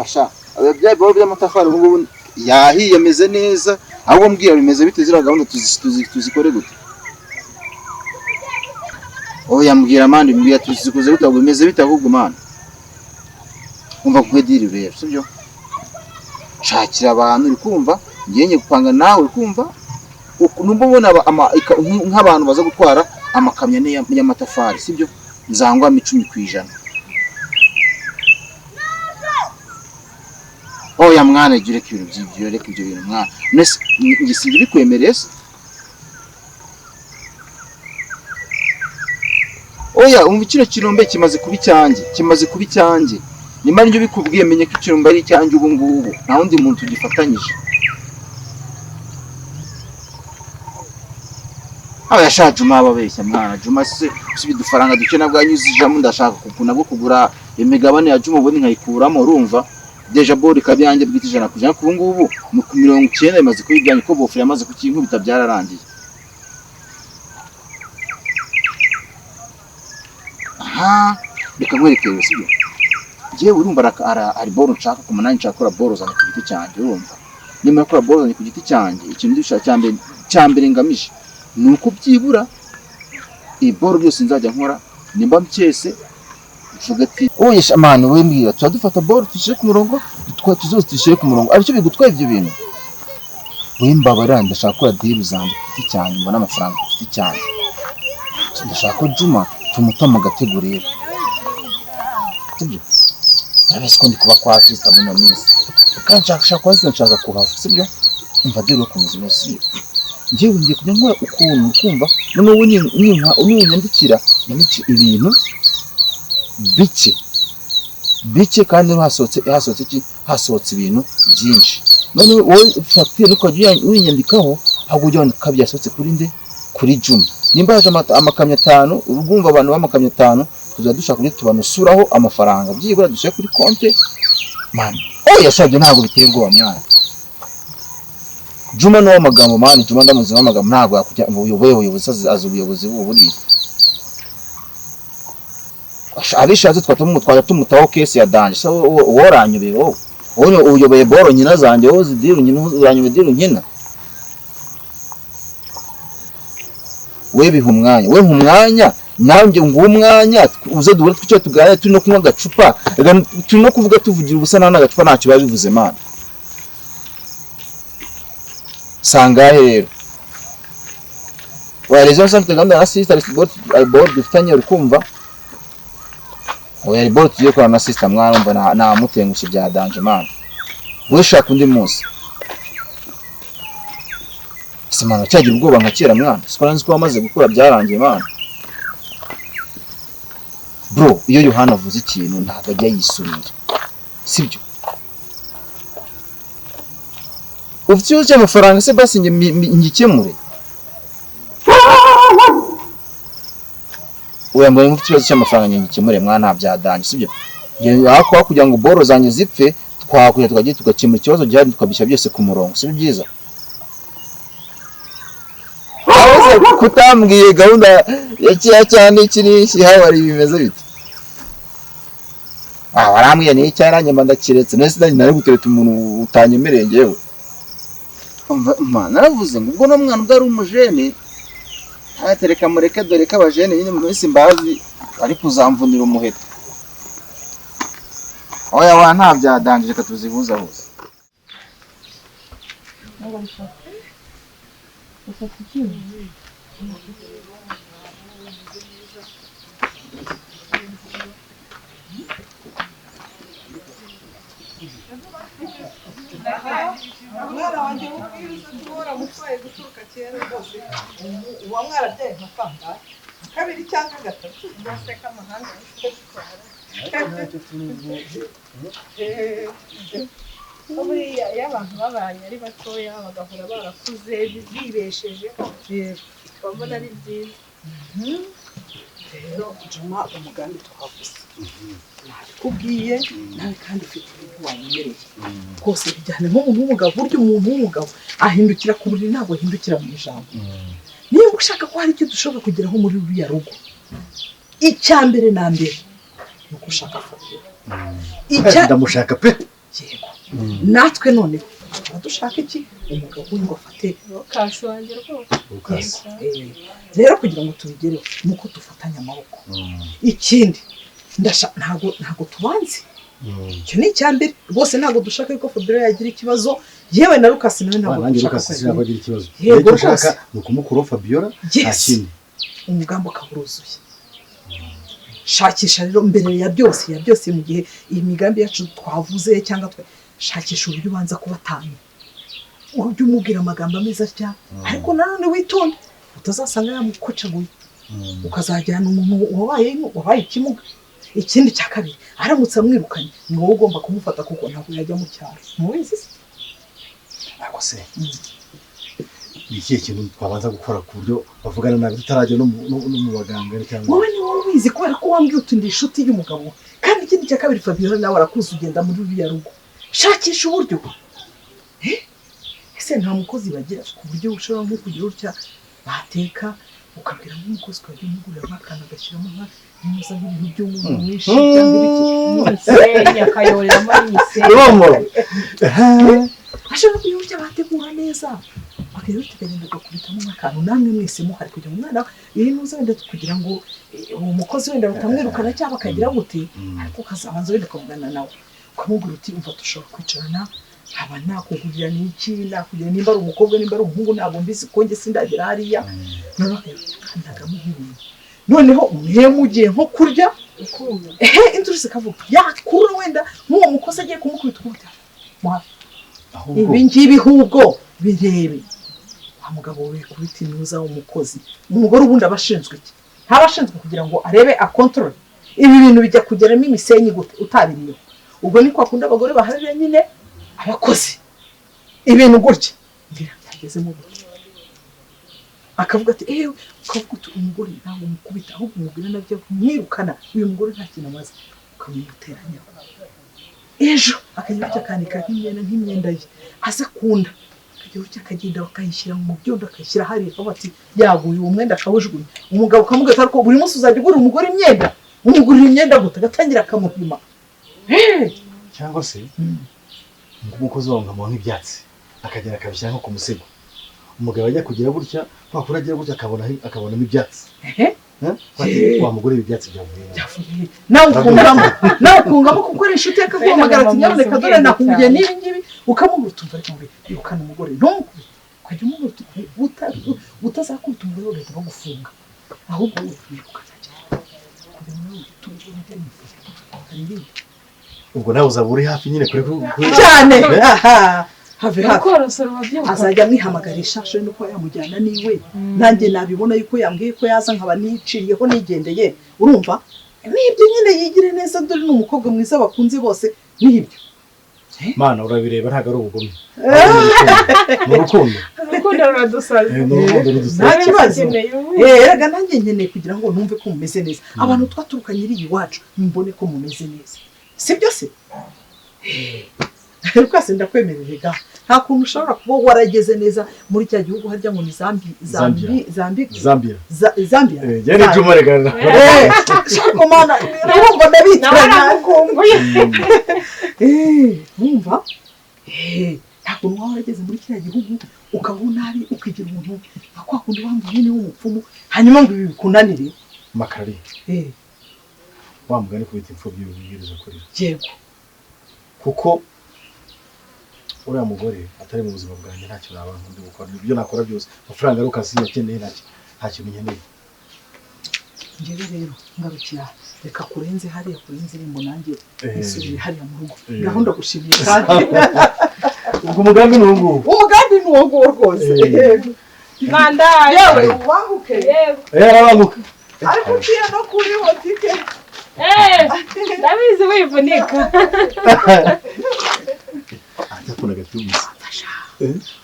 Oya sha, bya boro by'amatafari ubu ngubu yahiye ameze neza, ahubwo mbwira bimeze bite ziriya gahunda tuzikore gute? Oya mbwira man, mbwira tuzikoze gute, ahubwo bimeze bite ahubwo man? Umva nkuhe deal rero, sibyo? Shakira abantu, uri kumva, ngiye ngiye gupanga nawe, uri kumva, numva ubona nk'abantu baza gutwara amakamyo ane y'amatafari, sibyo? Nzangwamo 10%. Oya mwana, jya ureka ibintu by'ibyo, reka ibyo bintu mwana. Nese njye si bikwemereye se? Oya umva, kino kirombe kimaze kuba icyanjye, kimaze kuba icyanjye. Nimba nibyo bikubwiye, menye ko ikirombe ari icyanjye ubu ngubu, nta wundi muntu tugifatanyije. Oya sha, Juma ababeshya mwana. Juma se si udufaranga duke nabwo yanyuzijemo, ndashaka nabwo kugura imigabane ya Juma ubundi nkayikuramo, urumva? Déjà boro ikaba iyanjye bwite 100%, ubu ngubu ni ku 90 bimaze kuba ibyanjye, ko bofure yamaze kukinkubita byararangiye. Aha reka nkwereke rero, sibyo? Njyewe urumva hari boro nshaka ku munani, nshaka gukora boro zanjye ku giti cyanjye, urumva? Nimara gukora boro zanjye ku giti cyanjye, ikintu ndishaka cya mbere ngamije ni uko byibura iyi boro byose nzajya nkora nimba mcyese mvuga ati oye sha man, we mbwira, tuba dufata boro tuyishyire ku murongo, tuzose tuyishyire ku murongo, aricyo bigutwaye ibyo bintu? We mbabarira, ndashaka gukora deal zanjye ku giti cyanjye, mbona amafaranga ku giti cyanjye. Ndashaka ko Juma tumuta mu gatego rero, sibyo? Urabizi ko ndi kuba kwa sister muri ino minsi, kandi nshaka kwa sister, nshaka kuhava, sibyo? Umva deal ukomeza imeze, sibyo? Njyewe ngiye kujya nkora ukuntu kumva noneho nunyandikira nyandike ibintu bike bike, kandi hasohotse iki, hasohotse ibintu byinshi. Noneho wowe fagitire ntukajya uyinyandikaho, ahubwo ujya wandika byasohotse kuri nde? Kuri Juma. Nimba haje amakamyo atanu, urumva abantu b'amakamyo atanu tuzajya dushaka uburyo tubanusuraho amafaranga byibura dushyire kuri konti man. Oya sha, ibyo ntabwo biteye ubwoba mwana. Juma ni uw'amagambo man, Juma ndamuzi w'amagambo, ntabwo yakujya mu buyobozi, azi ubuyobozi buriya. Abishatse twajya tumutaho case ya danger. Se wowe uranyobeye, wowe wowe uyoboye boro nyina zanjye, wowe uzi deal nyina, uranyobeye deal nyina. We biha umwanya, we mpa umwanya, nanjye nguhe umwanya, uze duhure twicare tuganire, turi no kunywa agacupa. Reka turi no kuvuga tuvugira ubusa, nta n'agacupa ntacyo biba bivuze man. Sangahe rero? Oya rezo mfite gahunda na sister, hari boro dufitanye, uri kumva? Oya hari boro tugiye gukorana na sister mwana, umva namutengushye bya danger man. We shaka undi munsi. Ese mwana cyagira ubwoba nka kera mwana? Siko nzi ko wamaze gukura byarangiye mwana. Bro, iyo Yohana avuze ikintu ntabwo ajya yisubira, sibyo? Ufite ikibazo cy'amafaranga se basi njye ngikemure? Oya mbonye ufite ikibazo cy'amafaranga njye ngikemure mwana, nta bya danger, sibyo? Njye aho kugira ngo boro zanjye zipfe, twakujya tukagiye tugakemura ikibazo gihari, tukabishyira byose ku murongo, sibyo byiza? Kutambwiye gahunda ya kiya cyane iki n'iki, haba bimeze bite? Ah, warambwiye ni icya nanjye mba ndakiretse, nese nanjye nari gutereta umuntu utanyemereye njyewe. Umva ma, naravuze ngo ubwo no mwana ubwo ari umujene, ntatereka mureke, dore ko abajene nyine mu minsi mbazi ari kuzamvunira umuheto. Oya wa nta bya danger, reka tuzihuzahuza. Umwana wanjye w'ubwiza duhora mutwaye guturuka kera rwose, uba mwarabyaye nka kangahe, kabiri cyangwa gatatu? Ndaseka amahanga. Buriya iyo abantu babanye ari batoya bagahora barakuze bibeshejeho, babona ari byiza. Rero Juma, umugambi twavuze nabikubwiye nawe, kandi ufite ibintu wanyemereye rwose bijyane nk'umuntu w'umugabo. Burya umuntu w'umugabo ahindukira ku buriri, ntabwo ahindukira mu ijambo. Niba ushaka ko hari icyo dushobora kugeraho muri ruriya rugo, icya mbere na mbere ni uko ushaka Fabiola. Ndamushaka pe. Yego, natwe noneho tuba dushaka iki? Umugabo we ngo afate Kasi wanjye rwose. Ukasi. Rero kugira ngo tubigereho ni uko dufatanya amaboko. Ikindi ntabwo tubanze, icyo ni icya mbere rwose. Ntabwo dushaka yuko Fabiola yagira ikibazo, yewe na Lukasi nawe ntabwo nanjye dushaka Lucas ko sinshaka ko yagira. agira ikibazo. Yego, Icyo nshaka rwose. ni ukumukuraho Fabiola, nta kindi. Umugambi ukaba uruzuye. Shakisha rero mbere ya byose, mu gihe iyi migambi yacu twavuze cyangwa twe, shakisha uburyo ubanza kubatanya, uburyo umubwira amagambo ameze atya, ariko nanone witonde utazasanga yamukocaguye, ukazajyana umuntu wabaye ikimuga. Ikindi cya kabiri, aramutse amwirukanye, ni wowe ugomba kumufata kuko ntabwo yajya mu cyaro, ntubizi se? Ariko se ni ikihe kintu twabanza gukora ku buryo bavugana nabi tutarajya no mu baganga cyangwa? Wowe ni wowe ubizi, kubera ko wambwiye uti ndi inshuti y'umugabo we. Kandi ikindi cya kabiri, Fabiola nawe arakuzi, ugenda muri ruriya rugo. Shakisha uburyo. Ese nta mukozi bagira ku buryo ushobora nko kugira utya bateka, ukabwira nk'umukozi ukajya umugurira nk'akantu agashyiramo nka nk'ibintu by'umunyu mwinshi cyangwa ibiki? Imisenyi akayoreramo n'imisenyi. Urumva? Ashobora kugira uburyo bategura neza, bakajya bakagenda bagakubitamo nk'akantu namwe mwese muhari, kugira ngo umwana iyo nuza wenda kugira ngo uwo mukozi wenda batamwirukana cyangwa bakagira gute. Ariko ukazabanza wenda ukavugana nawe, ukamubwira uti: "Umva, dushobora kwicarana, nkaba nakugurira n'iki, nakugira nimba ari umukobwa, nimba ari umuhungu, ntabwo mbizi ko njye sindagera hariya." Noneho akandagamo nk'ibintu, noneho mwe mugiye nko kurya, ehe, induru zikavuga, yakura wenda nk'uwo mukozi agiye kumukubita, ukubita muhafi. Ahubwo Ibi ngibi ahubwo birebe wa mugabo we kubita intuza umukozi. Umugore ubundi aba ashinzwe iki? Ntaba ashinzwe kugira ngo arebe, akontorore ibi bintu bijya kugeramo imisenyi gute utabiriyeho? Ubwo ni kwa kundi abagore baharira nyine abakozi ibintu gutya, ngira byagezemo gute, akavuga ati ewe, ukavuga uti umugore ntabwo umukubita, ahubwo umubwira nabyo mwirukana, uyu mugore nta kintu amaze, ukamuteranya. Ejo akajya gutya akanika nk'imyenda ye aza akunda, akajya gutya akagenda bakayishyira mu byondo, akayishyira hariya, akavuga ati yaguye uwo mwenda, akawujugunya. Umugabo ukamubwira ati: "Ariko buri munsi uzajya ugurira umugore imyenda, umugurira imyenda gute?" Agatangira akamupima. Cyangwa se umukozi wawe nkamuha nk'ibyatsi, akagenda akabishyira nko ku musego, umugabo ajya kugira gutya, kwa kuri agira gutya akabonamo ibyatsi. Ehe. Eh? Ati, wa mugore, ibi byatsi byavuye he?" Byavuye, nawe ukungamo, nawe ukungamo kuko ari inshuti ye, akaguhamagara ati: "Nyamuneka dore nahuye n'ibi ngibi." Ukamubwira utumva, ariko ngo yirukana umugore ntumukubite, ukajya umubwira uti utazakubita umugore bagahita bagufunga, ahubwo wowe wirukana cyane kugira ngo nawe uhite ujye mu hari ibindi. Ubwo nawe uzaba uri hafi nyine kure Cyane. Aha, have hafi. Korosora urabyibuka. Azajya amwihamagarisha, ashobora no kuba yamujyana niwe. Nanjye nabibona yuko yambwiye ko yaza, nkaba niciriyeho nigendeye. Urumva nibyo nyine, yigire neza, dore ni umukobwa mwiza bakunze bose, nibyo. Mana, urabireba, ntabwo ari ubugome, ni urukundo. Urukundo ruradusaza. Ni urukundo rudusaba. Nta kibazo. Dukeneye umwe. Erega nanjye nkeneye kugira ngo numve ko mumeze neza, abantu twaturukanye iriya iwacu, mbone ko mumeze neza, sibyo se? Rwose ndakwemerera ga, nta kuntu ushobora kuba warageze neza muri cya gihugu harya ngo ni Zambi, Zambi, Zambi. Zambia. Zambia. Njye ni Juma reka. Shako mana, urumva Nawe ndabitiranya. aragukumbuye. Wumva, nta kuntu waba warageze muri kiriya gihugu ukabaho nabi, ukigira umuntu nka kwa kundi wambwiye nyine w'umupfumu, hanyuma ngo ibi bikunanire. Makarari, wa mugani kubita imfubyi ubwiriza kurira. Yego. Kuko uriya mugore atari mu buzima bwanjye, ntacyo naba ndi gukora. Ibyo nakora byose, amafaranga Lucas yakeneye, ntacyo, nta kintu nkeneye. Njyewe rero ngarukira, reka kurenze hariya, kurenze irembo, nanjye nisubire hariya mu rugo. Gahunda gushimiye kandi. Ubwo umugambi ni uwo nguwo. Umugambi ni uwo nguwo rwose. Yego. Mandaye. Yewe, ubanguke. Yego. Arabanguka. Ariko uciye no kuri botike. Ndabizi wivunika. Yakundaga cyumvise.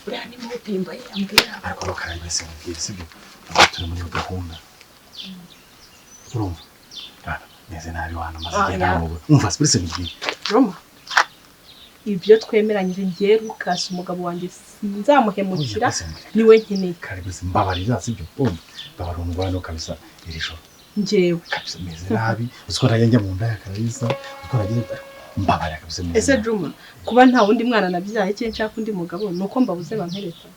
Uriya ni mutimba yambwira. Ariko rukara wese mubwire, sibyo? Ntabwo turi muri iyo gahunda, urumva? Bana, meze nabi wana, maze igihe nta mugore. Umva se mubwire. Roma, ibyo twemeranyije, ngiye Lucas umugabo wanjye sinzamuhemukira. Niwe nkeneye. Kare gusa mbabarira, sibyo? Urumva, mbabarira umugore kabisa iri joro. Njyewe Kabisa meze nabi, uzi ko ntajya njya mu nda ya Kararisa, uzi ko nagiye Mbabarira kabisa. Ese Juma, kuba nta wundi mwana nabyaye cyangwa nshaka undi mugabo nuko mbabuze bampereta?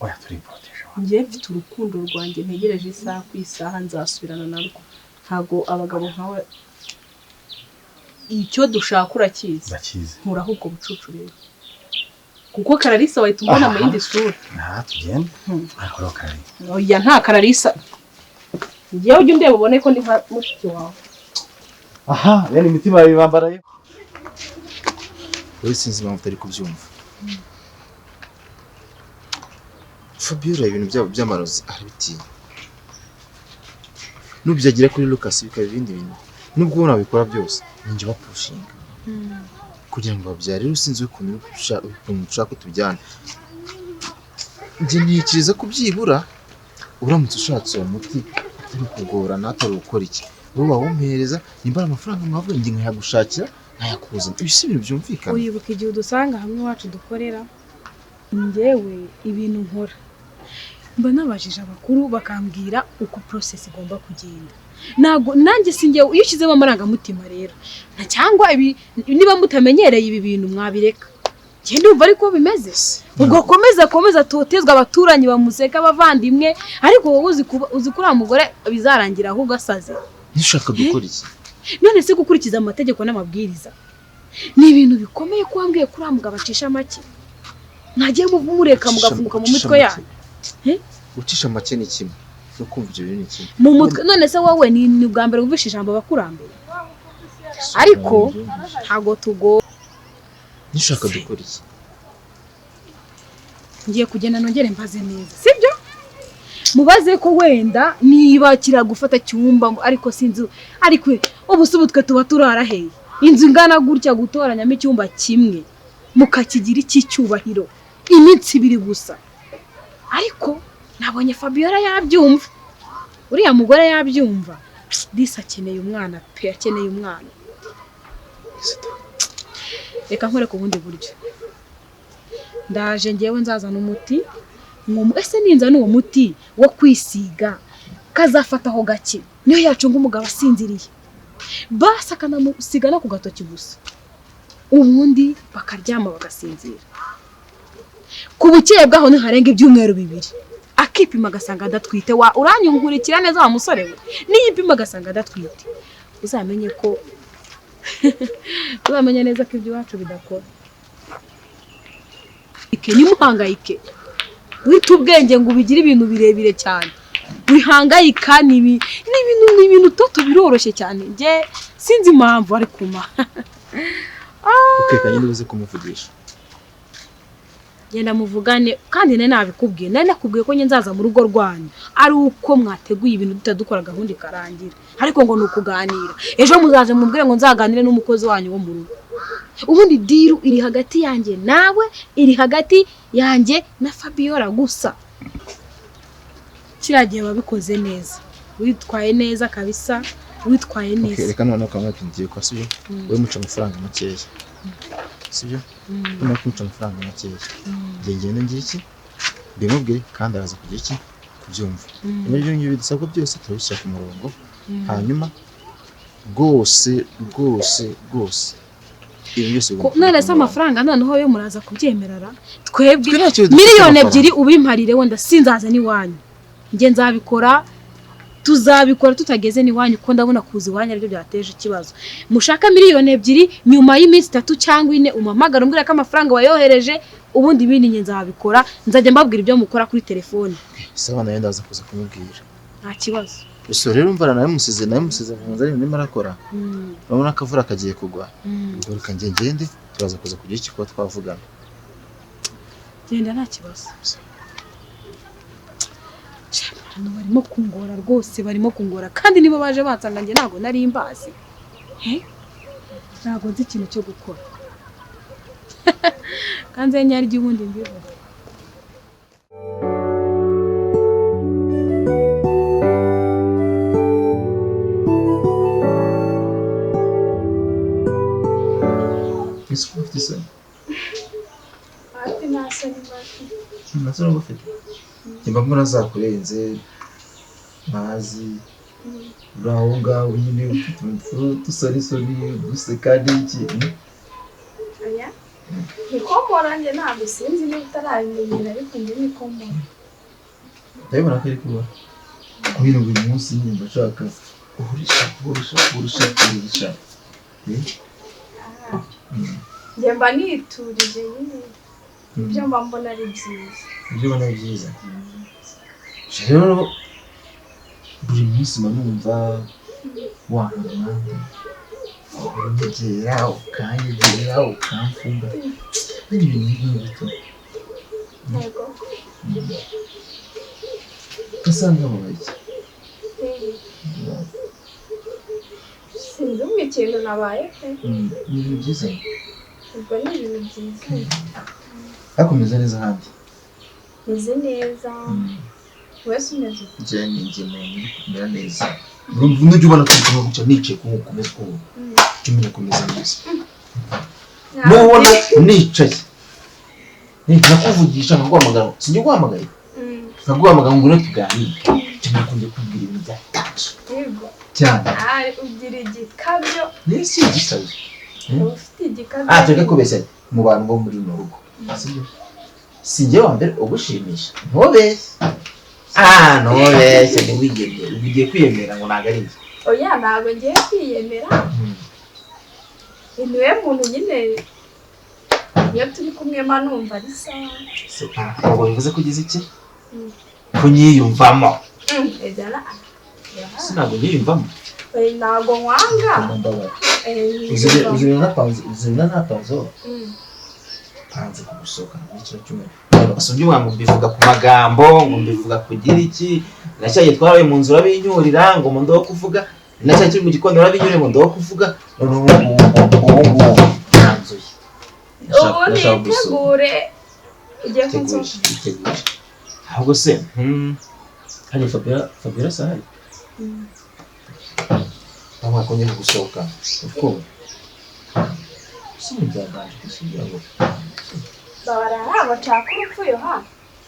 Oya turi protège. Njye mfite urukundo rwanjye ntegereje isaha ku isaha nzasubirana narwo. Ntago abagabo nkawe icyo dushaka urakizi. Ndakizi. Nkuraho ubwo bucucu rero. Kuko Kararisa wahita umbona mu yindi sura. Aha tugende. Ariko rero Karari. Oya nta Kararisa. Njyewe ujya undeba ubone ko ndi nka mushiki wawe. Aha, bene imitima bibambaraye. Wowe sinzi impamvu utari kubyumva. Fabiola ibintu byabo by'amarozi arabitinya. Nubyagira kuri Lucas bikaba ibindi bintu. Nubwo ubona babikora byose, ninjye bapushinga. Kugira ngo babyare rero sinzi ukuntu ushaka ko tubyana. Njye ntekereza ko byibura uramutse ushatse uwo muti atari kugorana atari gukora iki. Wowe wawumpereza nimba ari amafaranga mwavuye njye nkayagushakira nkayakuzana. Ibi si ibintu byumvikana. Uribuka igihe udusanga hamwe iwacu dukorera? Njyewe ibintu nkora mba nabajije abakuru bakambwira uko process igomba kugenda. Ntabwo nanjye sinjye iyo ushyizemo amarangamutima rero nta cyangwa ibi niba mutamenyereye ibi bintu mwabireka. Njye ndumva ariko bimeze. Ubwo komeza atotezwa abaturanyi bamuseka abavandimwe, ariko wowe uzi ko uriya mugore bizarangira ahubwo asaze. Ntushaka dukora iki? None se gukurikiza amategeko n'amabwiriza ni ibintu bikomeye ko wambwiye ko uriya mugabo acisha make. Mwagiye mureka mugafunguka mu mitwe yanyu. Gucisha make ni kimwe no kumva ibyo bintu ni kimwe. Mu mutwe none se wowe ni ubwa mbere wumvishe ijambo abakurambere. Ariko ntago tugo. Ntushaka dukora iki? Ngiye kugenda nongere mbaze neza, sibyo? Mubaze ko wenda niba kiragufata cyumba ariko sinzi ariko ubu se ubutwe tuba turara he? Inzu ingana gutya gutoranyamo icyumba kimwe mukakigira iki cyubahiro iminsi ibiri gusa. Ariko nabonye Fabiola yabyumva. Uriya mugore yabyumva. Disi akeneye umwana pe, akeneye umwana. Reka nkore ku bundi buryo. Ndaje ngewe nzazana umuti. Ese ninza n'uwo muti wo kwisiga kazafataho gake niyo yacunga umugabo asinziriye. Basi akanamusiga no ku gatoki gusa. Ubundi bakaryama bagasinzira. Ku bukeye bwaho ntiharenga ibyumweru bibiri. Akipima agasanga adatwite. Wa uranyungurikira neza wa musore we. Niyipima agasanga adatwite. Uzamenye ko uzamenye neza ko ibyo iwacu bidakora. Nimuhangayike. Wita ubwenge ngo ubigire ibintu birebire cyane. Wihangayika ni ibintu toto biroroshye cyane. Nge sinzi impamvu ari kuma. Ukeka nyine uze kumuvugisha. Genda muvugane kandi nane nabikubwiye. Nane nakubwiye ko nge nzaza mu rugo rwanyu ari uko mwateguye ibintu tutadukora gahunda ikarangira. Ariko ngo nukuganira. Ejo muzaje mubwire ngo nzaganire n'umukozi wanyu wo mu rugo. Ubundi diru iri hagati yanjye nawe, iri hagati yanjye na Fabiola gusa. Kiriya gihe wabikoze neza. Witwaye neza kabisa, witwaye neza. Okay, reka noneho kamwe kingiye kwa sibyo. Wewe muca amafaranga makeya. Sibyo? Noneho kumuca amafaranga makeya. Ngiye ngende ngira iki? Mbimubwire kandi araza kugira iki? Kubyumva. Ibyo ngibyo bidusabwa byose turabishyira ku murongo. Hanyuma rwose rwose rwose None se amafaranga noneho yo muraza kubyemerara? Twebwe miliyoni 2 ubimparire wenda sinzaza n'iwanyu. Nge nzabikora, tuzabikora tutageze n'iwanyu kuko ndabona kuza iwanyu aribyo byateje ikibazo. Mushaka miliyoni 2 nyuma y'iminsi 3 cyangwa 4 umamagara umbwira ko amafaranga wayohereje, ubundi ibindi nge nzabikora, nzajya mbabwira ibyo mukora kuri telefone. Sawa nayo ndaza kuza kumubwira. Nta kibazo. Gusa rero umva nawe musize nkunze ari ndimo arakora. Urabona akavura kagiye kugwa. Ubwo reka nge ngende turaza kuza kugira iki kuba twavugana. Genda nta kibazo. Abantu barimo kungora rwose, barimo kungora kandi nibo baje bansanga nge ntago nari mbazi. Ntago nzi ikintu cyo gukora. Kanze nyari ry'ubundi mbivuga. Ese ufite isoni? Ati nta soni mfite. Nta soni ufite? Nimba mbona zakurenze ntazi. Uri aho ngaho nyine ufite utusonisoni guseka n'iki? Oya, niko mpora njye, ntabwo sinzi niba utarabimenyera, ariko njye niko mpora. Ndabibona ko ari kuba kubera buri munsi nyine mba nshaka uhurisha uhurisha uhurisha uhurisha. Njye mba niturije nyine, ibyo mba mbona ari byiza. Ibyo ubona ari byiza rero, buri munsi mba numva wankora impande, unyegera, ukanyegera, ukamfunga n'ibintu nk'ibyo bito. Yego. Ugasanga wabaye iki? Sinzi ubwo ikintu nabaye pe. Ni ibintu byiza. Ubwo ni ibintu byiza. Ariko umeze neza ahandi? Meze neza. Wese umeze ute? Njye ni njye muntu uri kumera neza. Nujya ubona turi kumwe gutya nicaye kumwe ukomeza kumva, jya umenya ko umeze neza. Nubona nicaye nkakuvugisha, nkaguhamagara, sinjye guhamagaye, nkaguhamagara ngo ngwino tuganire, jya umenya ko ngiye kubwira ibintu bya tacu. Yego. Cyane. Ah, ugira igikabyo. Ni si igikabyo. Uba ufite igikabyo. Ah, tureke kubeshya mu bantu bo muri runo rugo, sibyo? Si njye wa mbere ugushimisha, ntubeshye. Ah, ntubeshye, ntiwiyemere. Ubu ugiye kwiyemera ngo ntabwo ari njye. Oya, ntabwo ngiye kwiyemera. Ni we muntu nyine iyo turi kumwe mba numva ari sawa. Ntabwo bivuze ko ugize iki? Kunyiyumvamo. Ibyo na Si ntabwo nyiyumvamo. Ntabwo nkwanga. Uzirina napanze panze kugusohoka muri kino cyumweru. Basubye ngo mbivuga ku magambo, ngo mbivuga kugira iki, nacyagiye twaraye mu nzu urabinyurira ngo mu ndobo kuvuga, nacyagiye turi mu gikoni urabinyurira ngo ndobo kuvuga, none ubu ngubu nanzuye. Ubu nitegure ugiye kunsohoka. Itegure. Ahubwo se hari Fabiola sahari? Ndabona ko ngiye gusohoka. Uko? Si byaganje kugira ngo Babara ntabwo nshaka urupfu Yohana.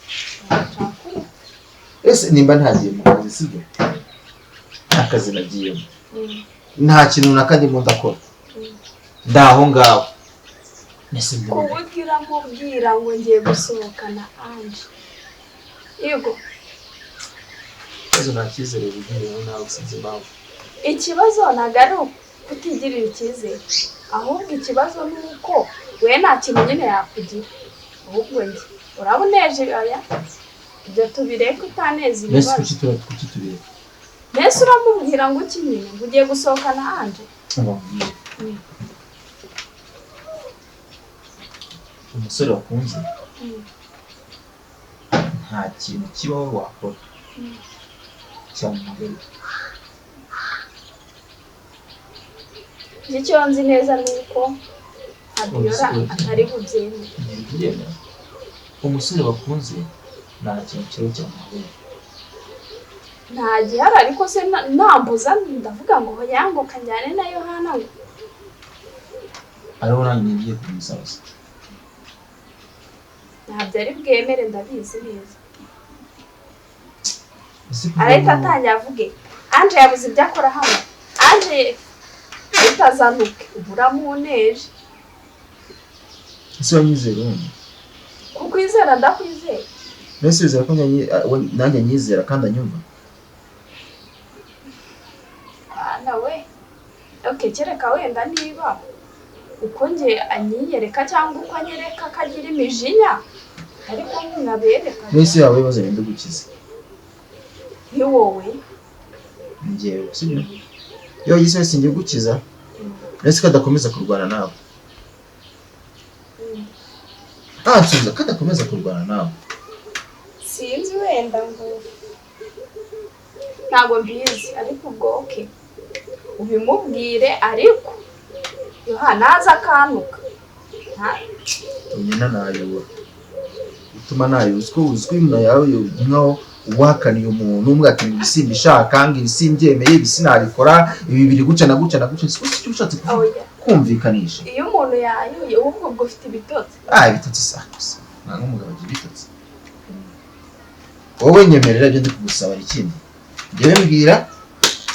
Nshaka urupfu. Ese nimba ntagiye mu kazi, sibyo? Nta kazi nagiyemo. Nta kintu na ndimo ndakora. Ndaho ngaho. Nese Ku buryo uramubwira ngo ngiye gusohokana Ange. Yego. Ikibazo nta cyizere wigirira nawe, sinzi impamvu. Ikibazo ntabwo ari ukutigirira icyizere, ahubwo ikibazo ni uko we nta kintu nyine yakugira, ahubwo njye urabuneje. Oya, ibyo tubireke, utaneza Mbese ibibazo. kuki tubireka? Mbese uramubwira ngo iki nyine, ngo ugiye gusohokana Ange? Ubabwire. Umusore wakunze nta kintu kibaho wakora cyamuhagarika. Njye icyo nzi neza ni uko Fabiola atari bubyemere. Ntibyemera. Umusore wakunze nta kintu kibaho cyamuhagarika. Nta gihari, ariko se nambuza ndavuga ngo hoya, ngo kanjyane na Yohana ngo Ariho nanjye ngiye kumusaba se. Ntabyo ari bwemere, ndabizi neza. Ese Arahita atangira avuge Ange yabuze ibyo akora hano, Ange utazanuke uburamuneje. Ese wanyizera ubundi? Kukwizera ndakwizera. Mbese wizera ko nanjye nyizera kandi anyumva? Ana we, okay, kereka wenda niba uko njye anyiyereka cyangwa uko anyereka ko agira imijinya, ariko nkabereka. Mbese yaba ibibazo bindi gukiza? Ni wowe. Njyewe sibyo? Iyo wagize wese ngiye gukiza, mbese ko adakomeza kurwana nawe? Ah, nsubiza, ko adakomeza kurwana nawe? Sinzi wenda ngo ntabwo mbizi, ariko ubwo okay ubimubwire, ariko Yohana aza akantuka. Nyina nayobora utuma nayo uziko uzwi nyina yawe nkaho uhakaniye umuntu umwe ati ibi simbishaka, ngo ibi simbyemeye, ibi sinabikora, ibi biri gutya na gutya na gutya, siko icyo ushatse kuvuga Oya, kumvikanisha. Iyo umuntu yayuye ahubwo ubwo ufite ibitotsi. Ah, ibitotsi sa gusa nta n'umugabo agira ibitotsi. Wowe nyemerera ibyo ndi kugusaba, ikindi njyewe mbwira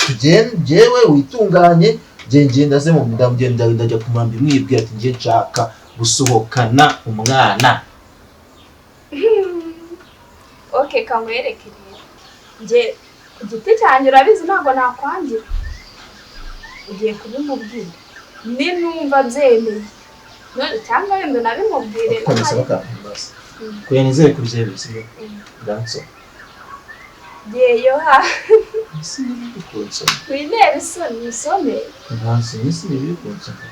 Tugende njyewe witunganye, njye ngenda ze mu ndagenda ndajya kumamba imwibwira ati njye nshaka gusohokana umwana. Okay, kankwereke rero. Njye ku giti cyanjye urabizi ntabwo nakwangira. Ugiye kubimubwira. Ni numva byemeye. None cyangwa wenda nabimubwire. Komeza bakambaza. Kuya nizere kubyemeye sibyo? Ndansoma. Yeyo ha. Isi ni kunsoma. Winere isoni usome. Ndansoma isi ni kunsoma.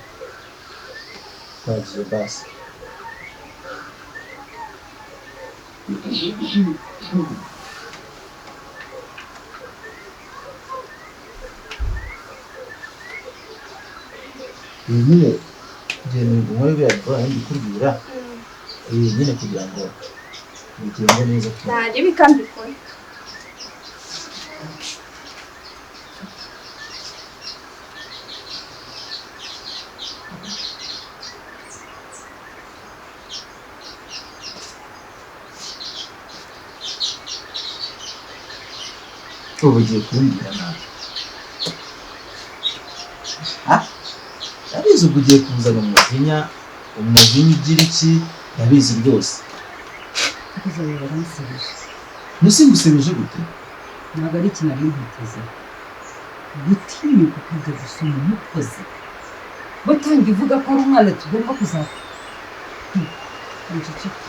Twagiye basi. Iyi nyine ngenda nkore biriya bikorwa ndikubwira. Iyi nyine kugira ngo bigende neza. Ntajya bikambikora. Ubu ugiye kumbwira nabi. Ndabizi ubwo ugiye kuzana umujinya, umujinya ugira iki, ndabizi rwose. Mbese ngusubije gute? Ntabwo ari ikintu nari nkwiteze. Gutinyuka ukajya gusoma umukozi. Watangiye uvuga ko ari umwana tugomba kuzata. Nceceke.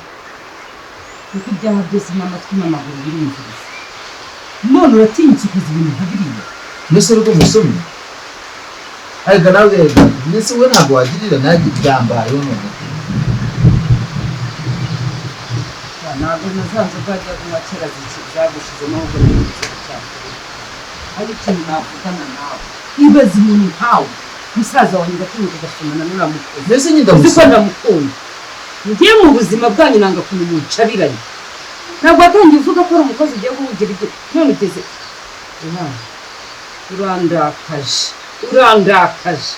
Kuko ibyaha byose n'amatwi n'amaguru birumviriza. None uratinyutse ukoze ibintu nka biriya. Mbese rwo musomye? Ariko nawe mbese we ntabwo wagirira nanjye byambayeho none. Ntabwo na za nzoga wajya kunywa kera zagushizemo ahubwo ni ikibazo cyakure. Hari ikintu navugana nawe. Ibaze umuntu nkawe. Musaza wanjye ugatinyuka ugasomana n'uriya mukozi. Mbese nyine Uzi ko ndamusoma. ndamukunda. Njye mu buzima bwanyu nanga ukuntu muncabiranye. Ntabwo watangiye uvuga ko ari umukozi ugiye kuwugira ibyo none ugeze. Urandakaje. Urandakaje.